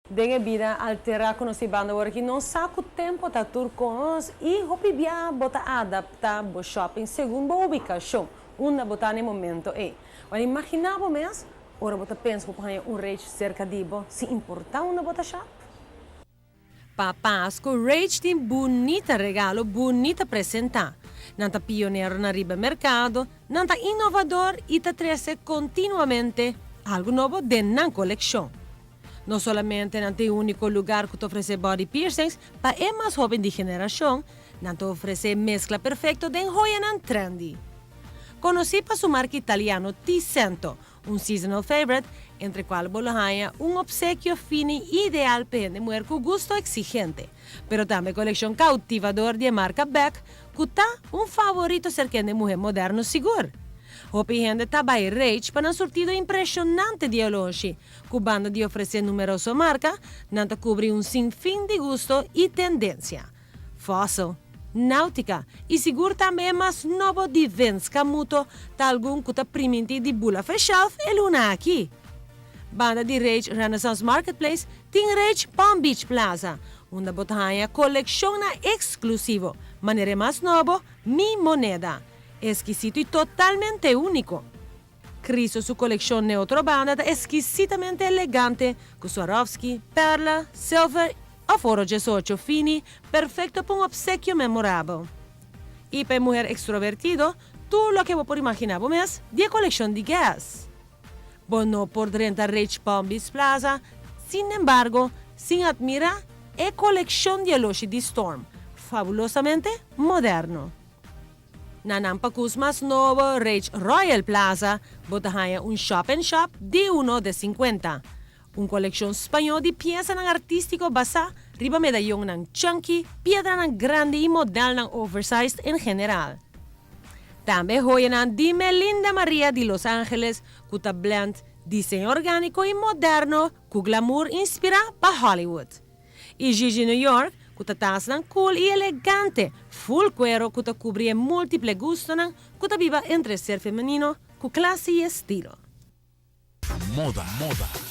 Den e bida alterá ku nos ta biba awor aki, nos sa ku tempu ta tur kos i hopi bia bo ta adaptá bo shopping segun bo ubikashon, unda bo ta na e momento ei. Wèl, imaginá bo mes, ora bo ta pensa ku por haña un Rage serka di bo, sin importá unda bo ta shop. Pa Pasku, Rage tin bunita regalo, bunita presentá. Nan ta pionero na riba merkado, nan ta inovador i ta krese kontinuamente algu nobo den nan kolekshon. No solamente nan ta e úniko lugá ku ta ofresé body piercings pa e mas hóben di generashon, nan ta ofresé meskla perfekto den hoyanan trendy. Konosí pa su marka italiano Tisento, un seasonal favorite, entre kual bo lo haña un opsekio fini ideal pa hende muhé ku gusto eksigente, pero tambe kolekshon koutivador di marka Beck, ku ta un favorito serka hende muhé moderno sigur. Hopi hende ta bai Rage pa nan surtido impreshonante di oloshi, ku banda di ofresé numeroso marka, nan ta kubri un sinfin di gusto i tendensia. Fossil, Nautica i sigur tambe mas nobo di Vince Camuto, ta algun ku ta primintí di bula for shelf e luna aki. Banda di Rage Renaissance Marketplace tin Rage Palm Beach Plaza, unda bo ta haña kolekshonnan eksklusivo, manera mas nobo, Mi Moneda, ekskisito i totalmente úniko. Cristo su kolekshon na otro banda ta ekskisitamente elegante, ku Swarovski, perla, silver òf oro 18 fini, perfekto pa un opsekio memorabel. I pa muhé ekstrovertido, tur loke bo por imaginá bo mes, di kolekshon di Guess. Bo no por drenta Rage Palm Beach Plaza, sin embargo, sin admirá e kolekshon di oloshi di Storm, fabulosamente moderno. Na nan pakus mas nobo Rage Royal Plaza, bo ta haña un shop in shop di 1 di 50. Un kolekshon spañó di piesanan artístiko basá riba medayonnan chunky, piedranan grandi i modelnan oversized en general. Tambe hoyanan di Melinda Maria di Los Angeles, ku ta blend diseño orgániko i moderno ku glamour inspirá pa Hollywood. I Gigi New York, ku ta tasnan cool i elegante, full kuero ku ta kubri múltiple gustonan, ku ta biba entre ser femenino, ku klase i estilo. Moda, moda.